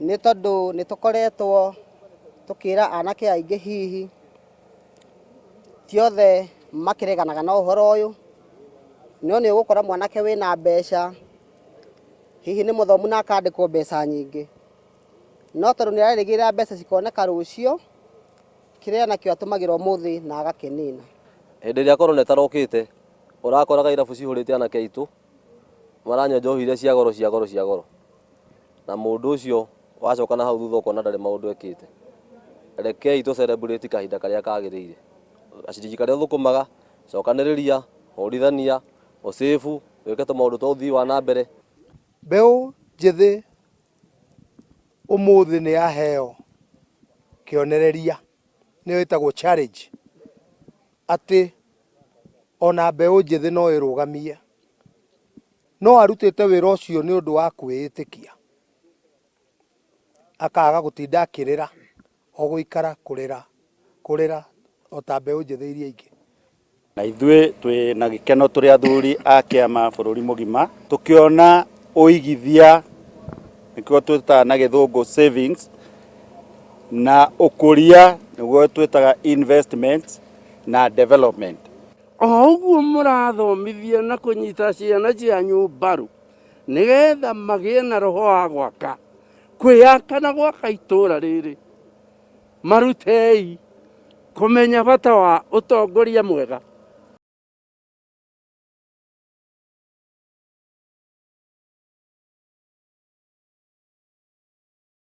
Nĩ tondũ nĩ tũkoretwo tũkĩra anake aingĩ hihi, ti othe makĩreganaga na ũhoro ũyũ, no nĩ ũgũkora mwanake wĩna mbeca, hihi nĩ mũthomu na akandĩkwo mbeca nyingĩ, no tondũ nĩ arerĩgĩrĩra mbeca cikoneka rũciũ, kĩrĩa enakĩo atũmagĩra ũmũthĩ na agakĩnina. Hĩndĩ ĩrĩa korona ĩtarokĩte, ũrakoraga irabu cihũrĩte anake aitũ, maranyua njohi iria cia goro cia goro cia goro. Na mũndũ ũcio wacoka na hau thutha ũkona ndarĩ maũndũ ekĩte. Rekei tũ celebrate kahinda karĩa kagĩrĩire. Gaciringi karĩa ũthũkũmaga, cokanĩrĩria, hũrithania, ũ save, wĩke tũmaũndũ twa ũthii wa na mbere. Mbeũ njĩthĩ ũmũthĩ nĩ yaheo kĩonereria nĩyo ĩtagwo challenge atĩ ona mbeũ njĩthĩ no ĩrũgamie. No arutĩte wĩra ũcio nĩ ũndũ wa kwĩĩtĩkia, akaga gũtinda akĩrĩra, o gũikara kũrĩra, kũrĩra o ta mbeũ njĩthĩ iria ingĩ. Na ithuĩ twĩ na gĩkeno tũrĩ athuri a kĩama bũrũri mũgima tũkĩona ũigithia nĩkĩo twĩtaga na gĩthũngũ savings na ũkũria nĩguo twĩtaga investments na development. O ũguo mũrathomithia na kũnyita ciana cianyu mbaru nĩgetha magĩe na roho wa gwaka, kwĩyaka na gwaka itũũra rĩrĩ, marutei kũmenya bata wa ũtongoria mwega.